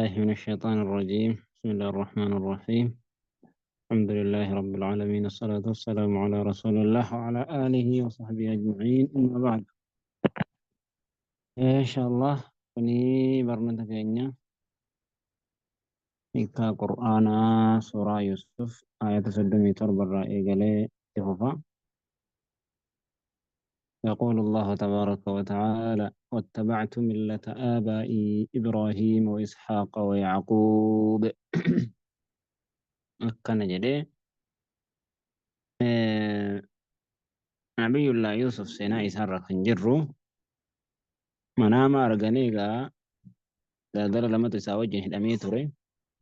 بالله من الشيطان الرجيم. بسم الله الرحمن الرحيم. الحمد لله رب العالمين، الصلاة والسلام على رسول الله وعلى آله وصحبه أجمعين، أما بعد. إن شاء الله kuni barnoota keenya hiikkaa Qur'aanaa suuraa Yuusuf aayata 37 irraa eegalee itti fufa. يقول الله تبارك وتعالى: واتبعت ملة آبائي إبراهيم وإسحاق ويعقوب. Akkana jedhee Nabiyullah Yuusuf seenaa isaarra kan jirru manaama arganii egaa daldala lamatu isaa wajjin hidhamee ture.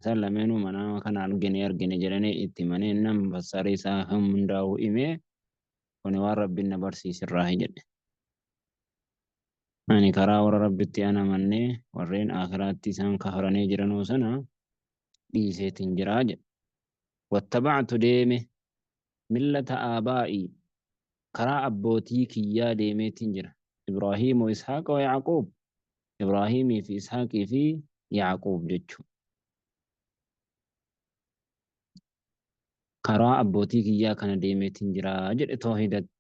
Isaan lameenuu manaama kana argine argine jedhanii itti himanii nam fassarii isaa hundaa'uu himee, kuni waan Rabbiin na barsiisirraa jedhe. Ani karaa warra Rabbitti anamannee warreen aakhiraatti isaan kafaranii jiranuu sana dhiiseetiin jiraa jedhe. Wattabactu deeme, millata aabaa'ii karaa abbootii kiyyaa deemeetiin jira. Ibraahiim wa Ishaaqa wa Yacquub. Ibraahiimii fi Ishaaqii fi Yacquub jechuudha. Karaa abbootii kiyyaa kana deemeetiin jira jedhe toohidatti.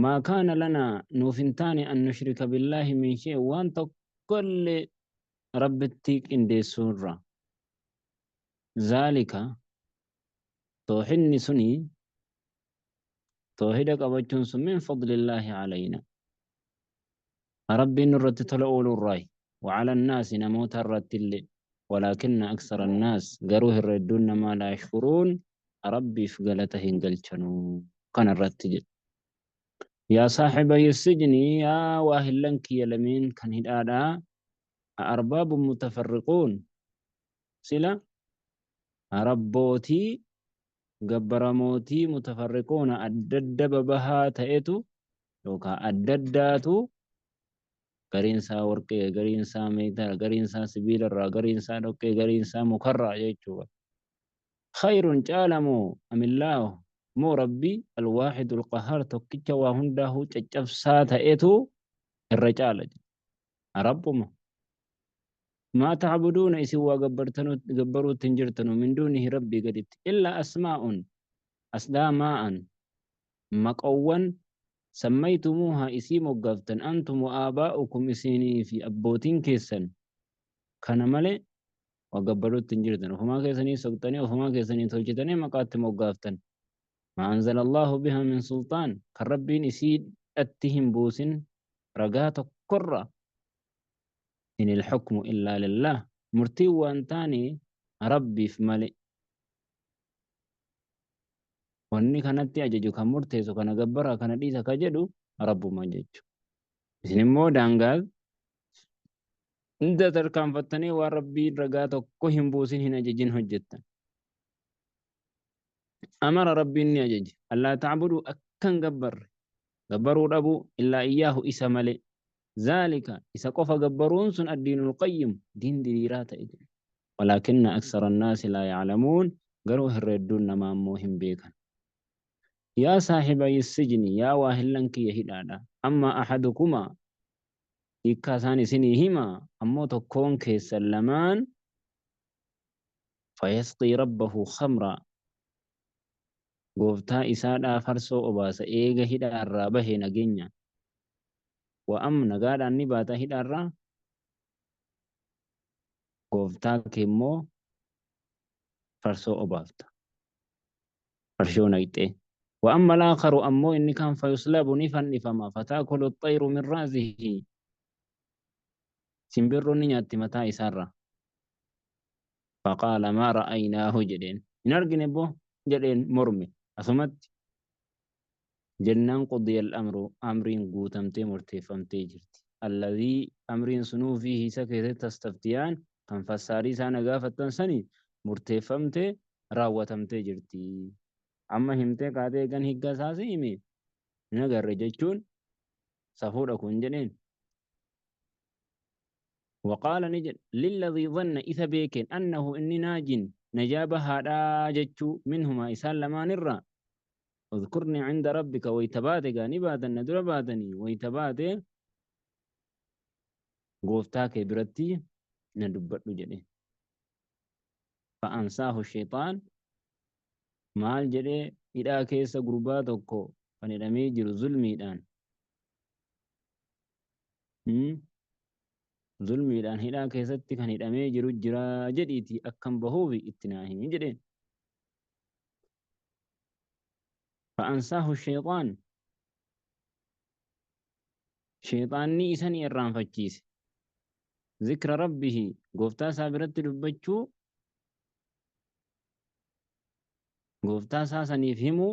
Maa kaana lanaa nuuf hin taane an nushrika billaahi min shee waan tokkollee Rabbitti qindeessuurra. Zaalika toohidni suni, toohida qabachuun sun, min fadlillaahi alayna Rabbiin nurratti tola ooluurraayi, وعلى الناس namoota irratti illee, ولكن أكثر الناس garuu irra hedduun namaa, لا يشكرون Rabbiif galata hin galchanuu kana irratti jedhe. يا صاحبي السجن yaa waahillan kiyya lameen kan hidhaadhaa, أأرباب متفرقون sila rabbootii gabbaramootii, متفرقون adda adda babahaa ta'etu yookaan adda addaatu, gariin isaa warqee, gariin isaa meetala, gariin isaa sibiilarraa, gariin isaa dhoqqee, gariin isaa mukarraa jechuudha. خير caalamoo أم الله moo Rabbii الواحد القهار tokkicha waa hundaahuu caccabsaa ta'etu irra caala? Rabbuma. ما تعبدون isin waa gabbaruutti hin jirtanu, من دونه Rabbii gaditti, إلا أسماء أسماء maqoowwan, سميتموها isii moggaaftan, أنتم وآباؤكم isinii fi abbootiin keessan. Kana malee waa gabbaruutti hin jirtan. Ofumaa keessanii soqxanii, ofumaa keessanii tolchitanii maqaatti moggaaftan. ما أنزل الله بها من سلطان kan Rabbiin isii dhatti hin buusin ragaa tokkorra. إن الحكم إلا لله murtiin waan taane Rabbiif male. Wanni kanatti ajaju, kan murteessu, kana gabbaraa kana dhiisa ka jedhu Rabbuma jechu. Isin immoo daangaa hunda tarkaanfattanii waan Rabbiin ragaa tokko hin buusin, hin ajajin hojjettan. أمر Rabbiin ni ajaje, ألا تعبدوا akkan gabbarre, gabbaruu dhabuu, إلا إياه isa malee. ذلك isa qofa gabbaruun sun الدين القيم diin diriiraa ta'e jedhe. ولكن أكثر الناس لا يعلمون garuu irra hedduun namaa immoo hin beekan. يا صاحبي السجن yaa waahillan kiyya hidhaadha, أما أحدكما hiikkaa isaan isinii hima, ammoo tokkoon keessan lamaan, فيسقي ربه خمرا gooftaa isaadhaa farsoo obaasa eega hidhaarraa bahe nageenya wa'am nagaadhaan ni baata hidhaarraa, gooftaa kee immoo farsoo obaafta, farshoo naqxee. وأما الآخر ammoo inni kaan, فيصلب ni fannifama, فتأكل الطير من رأسه simbirroon ni nyaatti mataa isaarra. فقال ما رأيناه jedheen, hin argine boo jedheen morme asumatti jennaan, قضي الأمر amriin guutamtee murteeffamtee jirti, الذي amriin sunuu فيه isa keessatti, تستفتيان kan fassaarii isaa na gaafattan sani murteeffamtee raawwatamtee jirti. Amma himtee kaatee eegan higga isaas hime hin agarre jechuun safuudha kun jedheen. وقال ni jedhe, للذي ظن isa beekeen, أنه inni ناج najaa bahaadhaa jechuu, منهما isaan lamaan irraa, اذكرني عند ربك wayta baate gaa ni baatan na dura baatanii wayta baate gooftaa kee biratti Na dubbadhu jedhe. Fa'ansaahu shayxaan maal jedhee hidhaa keessa gurbaa tokko kan hidhamee jiru zulmiidhaan. Zulmiidhaan hidhaa keessatti kan hidhamee jiru jira jedhiitii akkan bahuufi itti naa himi jedheen. Fa'ansaahu shayxaan shayxaanni isa ni irraanfachiise. Zikra rabbihi gooftaa isaa biratti dubbachuu gooftaa isaa saniif himuu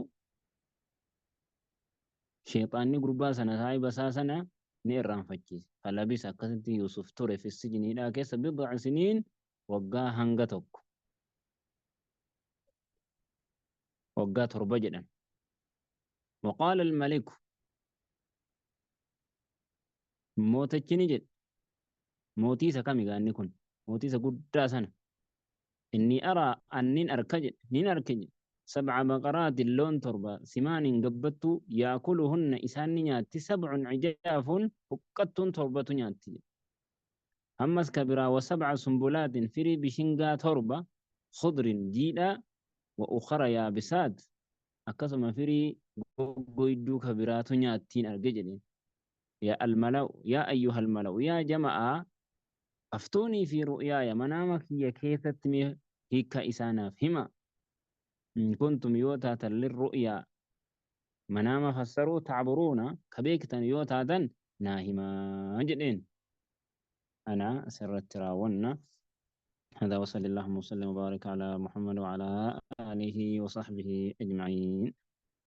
shayxaanni gurbaa sana saahiba isaa sana ni irraanfachiise. Falabisa akkasitti Yuusuf ture fi sijni hidhaa keessa bid'a siniin waggaa hanga tokko. Waggaa 7 jedhan. Waqaala al-maliku mootichi ni jedhe. Mootii isa kami gaanni kun? Mootii isa guddaa sana. Inni araa annin arka jedhe. Nin arke jedhe. Sab'a baqaraatin loon 7 simaanin gabbattuu yaakuluhunna isaan ni nyaatti sab'un cijaafun huqqattuun 7tu nyaatti jedhe. Ammas ka biraa wa sab'a sumbulaatin firii bishingaa 7 khudrin jiidhaa wa ukhara yaabisaat akkasuma firii goggoyduu ka biraatu nyaattiin arge jedheen. Yaa almala'u yaa ayyuhal mala'u yaa jama'aa aftuunii fi ru'yaaya manaama kiyya keessatti mee hiikkaa isaa naaf hima. In kuntum yoo taatan lirru'yaa manaama fassaruu ta'buruuna ka beektan yoo taatan naa himaa jedheen. Ana asirratti raawwanna. هذا وصلى اللهم وسلم وبارك على محمد وعلى آله وصحبه أجمعين.